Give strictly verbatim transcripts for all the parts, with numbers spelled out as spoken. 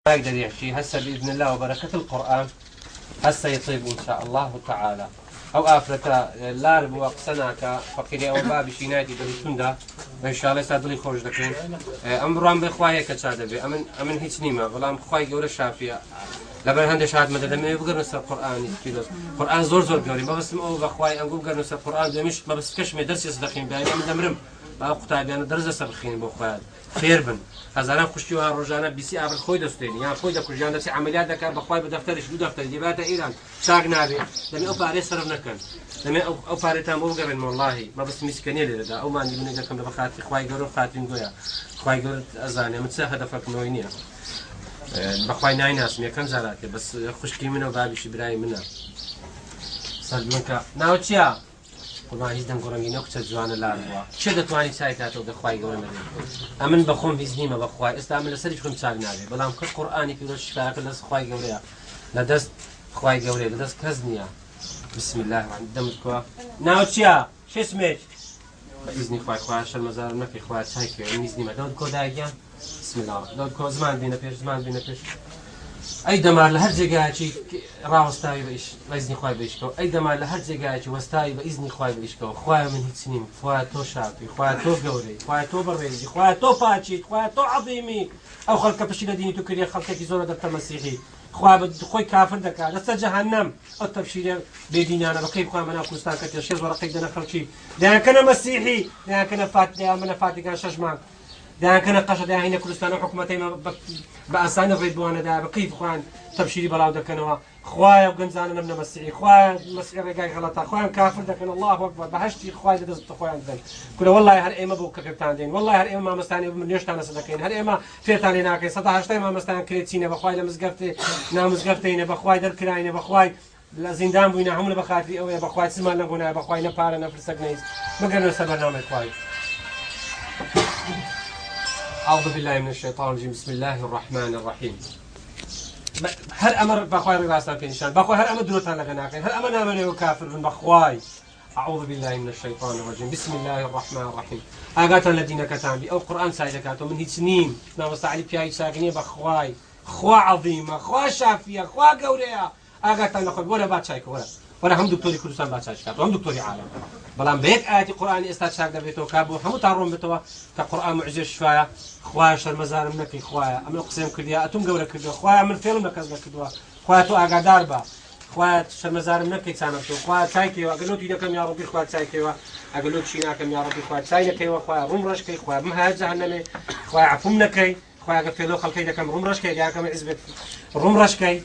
Bak derî şî, hesse bi îznillah ve bereketil Qur'an, hesse yê têb înşaallahu teala. Ew afreta, e, lar bû, qise naka, feqîrê ew babî şînayetî derî tunda. Înşallah êsta dilî xweş dikin. E, em bi ran bê xwe yeke ça dibê. Em in, em in hîç nîme. Belam Xway Gewre şafiye. Leber hende şahat me de demê bigirin ser Qur'anî pîroz. Qur'an zor zor gewrî. Mebistim ew ve Xway em bigirin ser Qur'an demiş. Mebist keşmê dersê sidexîn bî. Em demirim. Ba qutabiyane derze ser bixînin bo Xway. Fêr bin. Ez zanim xwişkî wa rojane bîsî abrê xwe destênî. Yan xwe de kujiyan, destê emeliyat deke, bi xwe bi defterê, ji dû defterê, dê bihate Îran. Çak nabê. Demê ew parê serf nekin. Demê ew, ew parê tam ew gerin wellahî. Ma bes mîske nê lêre da. Ew mandî binê dekim de bi xatirî Xway Gewre, xatirî goya. Xway Gewre ez zanim, min çi hedefek noy niye. Ee, bi Xway naynasim, yekem carakê. Bes, e, xwişkî min û babî şî birayê min e. Ser min ka. Naw çiya? Qurban hîz dem gorengî ne kuçe ciwane lar bûa. Çi detwanî çay kato de Xway Gewre me de. Em min be xwem hîz nîme be Xway. Esta min li ser hiç xwem çak nabe. Belam kir Qur'anî pîroz şifayeke li dest Xway Gewre ya. Li dest Xway Gewre, li dest kes niya. Bismillahirrahmanirrahim. Dem ku. Naw çiya? Şeş meç. Bi îznî Xway, Xway şermezar neke, Xway çay ke. Em hîz nîme. Dem ku dagiyan. Bismillah. Dawud ko, ziman bîne pêş, ziman bîne pêş. Ey demar li her cêgayekî rawestayî bi îş, bi îznî Xway bi îş kew. Ey demar li her cêgayekî westayî bi îznî Xway bi îş kew. Xwaya min hîç nîm, Xwaya to şafî, Xwaya to gewreyî, Xwaya to birêzî, Xwaya to paçî, Xwaya to ezîmî. Ew xelke piştî de dînî tu kiriye xelkekî zor e dibte mesîhî. Xwaya bi xwe kafir deke, deste cehennem. Ew tebşîrê bêdînane bi keyf xwe me nav Kurdistan ketiye. Şêst wereqeyek dene xelkî. Deyan kene mesîhî, deyan kene fat-, deyan bine fatîkan şeş mang. Deyan kene qeşe, deyan hîne Kurdistan û hikûmetê me bi, bi asanî rê bi wane de, bi keyf xwe tebşîrî belaw dekenewa. Xwaya ew genc zanin em ne mesîhî. Xwaya mesîhî rêgay xeleta. Xwaya em kafir dekin. Allahu Ekber. Beheştî Xwaya de dest bi xweyan didin. Kule wellahî her ême bo kekirtan deyin. Wellahî her ême mamestanê bi min nêştane sedekeyin. Her ême fêrtanê nakin. Sed heştay mamestanê kirê çîne. Bi Xwaya li mizgeftê, na mizgefteyne. Bi Xwaya derkirayne. Bi Xwaya Li zîndan bûyne, hemû li bi xatirî ew ye, bi Xway çi mal ne guna ye, bi Xway ne pare ne firsek ne hîç. Bigerine ser bernameyê Xway. Euzu billahi mineşşeytanirracim. Bismillahirrahmanirrahim. Be-, her emir bi Xway rê rastan pê nîşan. Bi Xway her emir durotan lege nakin. Her emir namenê ew kafir bin bi Xway. Euzu billahi mineşşeytanirracim. Bismillahirrahmanirrahim. Agatan li dîneketan bî. Ew Qur'an say dekato. Min hîç nîm. Mamosta Elî Piyayî çakinî bi Xway. Xwa ezîm e. Xwa şafî ye. Xwa gewre ye. Agatan li xwe, were ba çayke, were. Were hem doktorî Kurdistan ba çayke, hem doktorî alem. Belam bi yek ayetî Qur'anî êsta çak debêto, ka bo hemû tan ron bêto, ka Qur'an mucîze şifa ye. Xwaya şermezarim nekey, Xwaya. Em ê qisê em kirdiya, etum gewre kirdiya. Xwaya min fêlim ne kes nekirdiwa. Xwaya tu agadar ba. Xwaya şermezarim nekey çanek tu. Xwaya çay keywa. Eger lotî dekem ya Rabbi, Xwaya çay keywa. Eger lotî nakem ya Rabbi, Xwaya çay nekeywa. Xwaya rum reş key, Xwaya bim haya cehennemê. Xwaya efûm nekey. Xwaya ge fêlo xelkey dekem rum reş key, dekem îzbet rum reş key.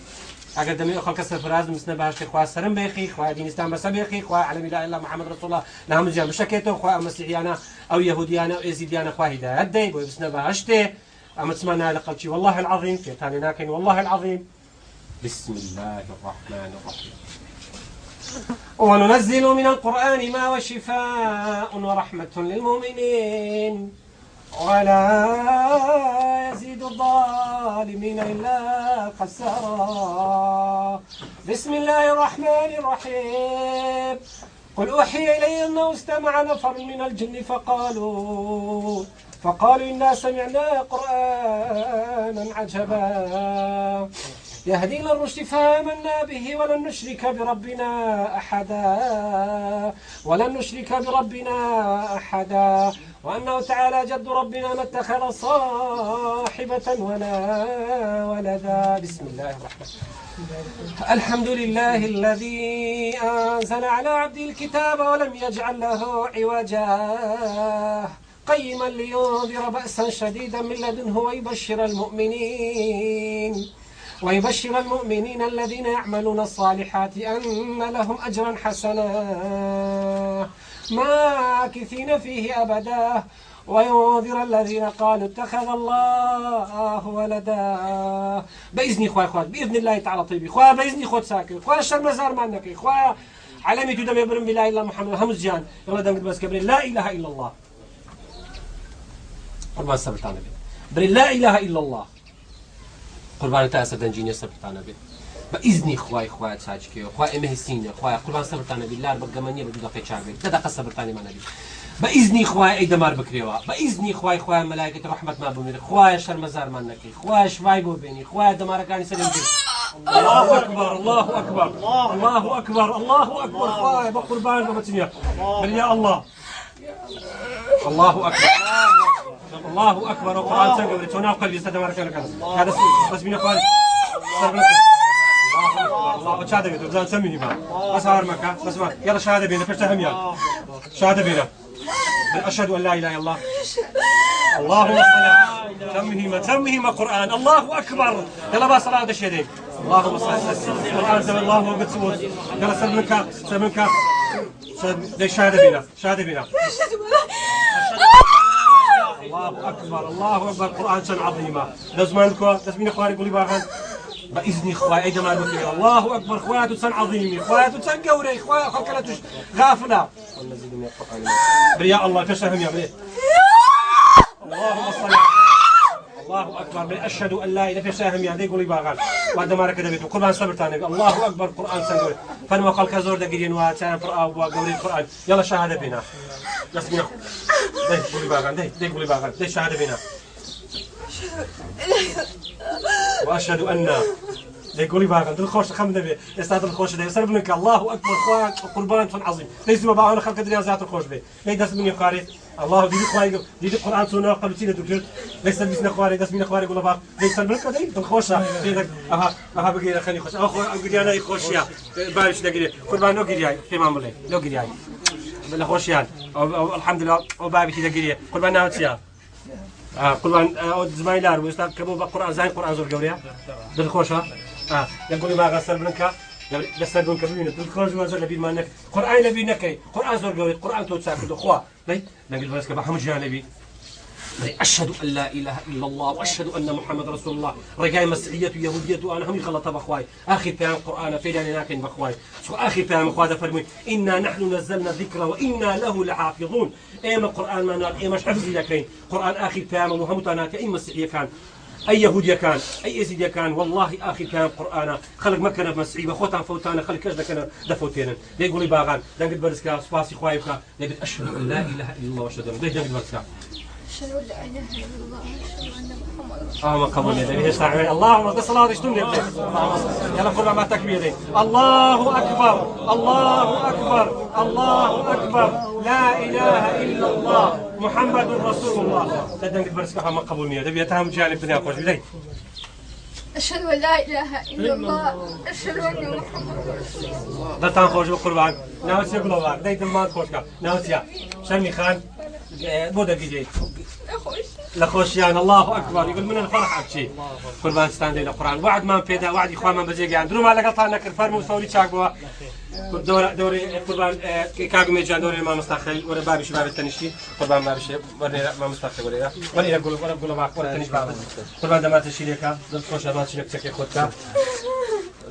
Eger demê o xelke serfiraz misne behiştê, Xwaya serim bêxî, Xwaya dînistan bese bêxî, Xwaya elem îla illa Muhammed Resulullah li hemû ciyan bişekêto, Xwaya ew mesîhiyana, ew yehûdiyana, ew êzîdiyana Xwaya hîdayet dey, bo bisne behiştê. Em çima nayê li qelçî, wellahil ezîm, fêrtanê nakin, wellahil ezîm. Bismillahirrahmanirrahim. وننزل من القرآن ما هو شفاء ورحمة للمؤمنين ولا يزيد الظالمين إلا خسارا. بسم الله الرحمن الرحيم. قل أوحي إلي أنه استمع نفر من الجن فقالوا، فقالوا إنا سمعنا قرآنا عجبا يهدي إلى الرشد فآمنا به ولن نشرك بربنا أحدا، ولن نشرك بربنا أحدا. وأنه تعالى جد ربنا ما اتخذ صاحبة ولا ولدا. بسم الله الرحمن الرحيم. الحمد لله الذي أنزل على عبده الكتاب ولم يجعل له عوجا، قيما لينذر بأسا شديدا من لدنه ويبشر المؤمنين ويبشر المؤمنين الذين يعملون الصالحات أن لهم أجرا حسنا ماكثين فيه أبدا وينذر الذين قالوا اتخذ الله ولدا. بإذن إخوة، إخوة، بإذن الله تعالى طيبي. إخوة، بإذن إخوة ساكن. إخوة، شر مزار ما نكي. إخوة، علمي تدم يبرم بلا إلا محمد. همز جان. يلا دم بس كبري. لا إله إلا الله. قربان سبتانە بێت. بڵێ لا إله إلا الله. قوربان تا ئێستا دەنجینە سەبتانە بێت. بە ئیزنی خوای، خوای چاچکێ، خوای ئێمە هیسینە، خوای قوربان سەبتانە بێت. لار بە گەمە نییە بە دوو دەقەی چاک بێت. دە دەقە سەبتانێ مانە بێت. بە ئیزنی خوای ئەی دەمار بکرێوە. بە ئیزنی خوای، خوای مەلایکەت ڕەحمەتمان بۆ مێنێ. خوایە شەرمەزارمان نەکەی. خوایە شوای بۆ بێنی. خوایە دەمارەکانی سەرێن بێ. الله أكبر، الله أكبر، الله أكبر، الله أكبر. خوایە بە قوربان بە بەچنیە. بریا الله. الله أكبر. الله أكبر. ئەو قورئان چەند گەورە. چۆن ناو قەلبی سەر دەمارەکانەکان. کا دەست، دەست بینە خوارد. سەر بنە. الله أكبر. الله. چا دەبێت؟ بزان چەند مهمە. بەس هاوار مەکە. بەس ما. یاڵە شهادە بێنە. پێشتە هەمیان. شهادە بێنە. من أشهد أن لا إله إلا الله. اللهم صل. چەند مهمە. چەند مهمە قورئان. الله أكبر. یاڵە با سەڵات دەشێدەین. اللهم صل. قورئان سەر الله أكبر. یاڵە سەر بنکە. سەر بنکە. سەر دەی شهادە بێنە. شهادە بێنە. الله أكبر، الله أكبر. قورئان چەند عەظیمە. دەزمان کوا، دەزمینە خوارێ گوڵی باغان. بە ئیزنی خوای ئەی دەمار بکرێ. الله أكبر. خوایە تو چەند عەظیمی. خوایە تو چەند گەورەی. خوایە خەڵکە لە توش غافلە. بریا الله، پێشە هەمیا برێ. اللهم صل. الله أكبر. برێ أشهد أن لا إله، پێشە هەمیا دەی گوڵی باغان. وا دەمارەکە دەبێت. قوربان سەبرتان نەبێت. الله أكبر. قورئان چەند گەورە. فەرمە خەڵکە زۆر دەگرین وا چایان پڕ ئاو بووە گەورەی قورئان. یاڵە شهادە بێنە. دەست نیە. دەی گوڵی باغان، دەی، دەی گوڵی باغان، دەی شهادە بێنە. وأشهد أن. دەی گوڵی باغان، دڵخۆش خەم نەبێ. ئێستا دڵخۆش دەبێ. سەر بنکە. الله أكبر. خوا قوربان چۆن عەظیم. دەی زووە باغان خەڵکە دریا زیاتر خۆش بێ. دەی دەست منی خوارێ. الله دیدی خوای گەو-، دیدی قورئان چۆن ناو قەلوچی لە دوکرد. دەی سەر بیست نەخوارێ، دەست منی خوارێ گوڵە باغ. دەی سەر بنکە دەی دڵخۆشە. دەی دەک-، ئەها، ئەها بگەیرە خەنی خۆش. ئەو خۆ-، ئەم گریانە ئەی خۆشیە. باویش دەگرێ. قوربان لۆ گریای. پێمان بڵێ. لۆ گریای. لە خۆشیان. ئەو، ئەو، الحمدلله، ئەو باویشی دەگرێ. قوربان ناو چیە؟ ئا، قوربان، ئا، ئەو زمانی لار بوو. ئێستا کە بۆ بە قورئان زانی قورئان زۆر گەورەیە. دڵخۆشە. ئا، لە گوڵی باغا سەر بنکە. لە، لە سەر بنکە ببینە. دڵخۆش بووە زۆر لە بیرمان نەک-، قورئان لە بیر نەکەی. قورئان زۆر گەورەی. قورئان تۆ چاک کردو. خوا. دەی، دەنگت بەرز کە بە هەموو ژیان نەبی. دەی، أشهد أن لا إله إلا الله وأشهد أن محمد رسول الله. ڕێگای مەسیحیەت و یەهودیەت و ئەوانە هەمووی غەڵەتە بەخوای. ئاخیر پەیام قورئانە، فێریانێ ناکەین بەخوای. چونکە ئاخیر پەیام خوا دەفەرمووی، إنا نحن نزلنا الذكر وإنا له لحافظون. ئێمە قورئانمان نارد، ئێمەش حەفزی دەکەین. قورئان ئاخیر پەیامە و هەمووتان هاتیە، ئەی مەسیحیەکان. ئەی یەهودیەکان، ئەی ئێزیدیەکان، واللهی ئاخیر پەیام قورئانە. خەڵک مەکەنە مەسیحی، بە خۆتان فەوتانە، خەڵک کەش دەکەنە، دەفەوتێنن. دەی گوڵی باغان، دەنگت بەرز کە، سوپاسی خوای بکە. دەبێت أشهد أن لا إله إلا الله وأشهد أن، دەی دەنگت بەرز کە. أشهد أن لا إله إلا الله وأشهد أن محمدا رسول الله. ئاما قبول نەدەبێت، هێشتا ئەوێ. اللهم دەست سەڵاوەتش تون لێ بدەیت. اللهم صل. یاڵە خۆمان با تەکبیر دەین. الله أكبر، الله أكبر، الله أكبر، لا إله إلا الله، محمد رسول الله. دە دەنگت بەرز کە، ئاما قبول نییە. دەبێت هەموو جیانی دنیا خۆش بدەین. أشهد أن لا إله إلا الله، أشهد أن محمدا رسول الله. دەتان خۆش بە قوربان. ناوچیە گوڵەوە. دەی دڵمان خۆشکە. ناوچیە. شەرمی خان. ئێ، بۆ دەگیرێ. لە خۆشیان. الله أكبر. يقول من الفرح أبكي. قوربان ستان دەی لە قورئان. وعدمان پێدا، وعدی خوامان بەجێ گەیاند. درومان لەگەڵتان نەکرد. فەرموو سەوری چاک بووە. دەورە، دەورە قوربان، ئێ، کاک مێجان دەورە مامۆستا خەلیل. وەرە بابیش بابێت تەنیشتی. قوربان بابیشێ. وەرنێرە مامۆستا خەلیل وەرێرە. وەرنێرە گوڵ، وەرە گوڵە باخ، وەرە تەنیش بابێت. قوربان دەماتە شیرێکە. دڵ خۆش دەمات شیرێک چەکێ خۆتکە.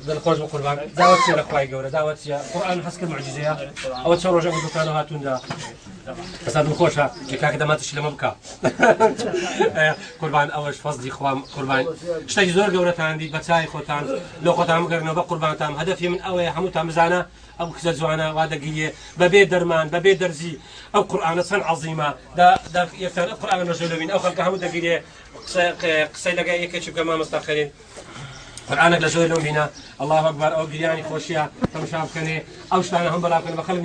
دڵخۆش بە قوربان. داوەت چیە لە خوای گەورە؟ داوەت چیە؟ قورئان هەست کرد معجیزەیە. ئەوە چەند ڕۆژە بە دوکانەوە هاتووندا. ئێستا دڵخۆشە. یە کاکە دەماتە شیلەمە بکە. قوربان ئەوەش فەزلی خوام قوربان. شتێکی زۆر گەورەتان دیت بە چای خۆتان. لۆ خۆتان بگەرنەوە بە قوربانتان. هەدەفی من ئەوەیە هەمووتان بزانە ئەو کچە جوانە وا دەگیرێ بەبێ دەرمان، بەبێ دەرزی. ئەو قورئانە چەند عەزیمە. دا، دا یەکتان ئەو قورئانە ڕژێ لەوین. ئەو خەڵکە هەموو دەگیرێ. قسە، قسە، قسەی لەگە یەکێکی بکە مامۆستا خەلیل. قورئانێک لە ژۆی لەو بینە. الله أكبر. ئەو گریانی خۆشیە. تەمشا بکەنێ. ئەو شتانە هەم بەڵاو بکەن بە خەڵک.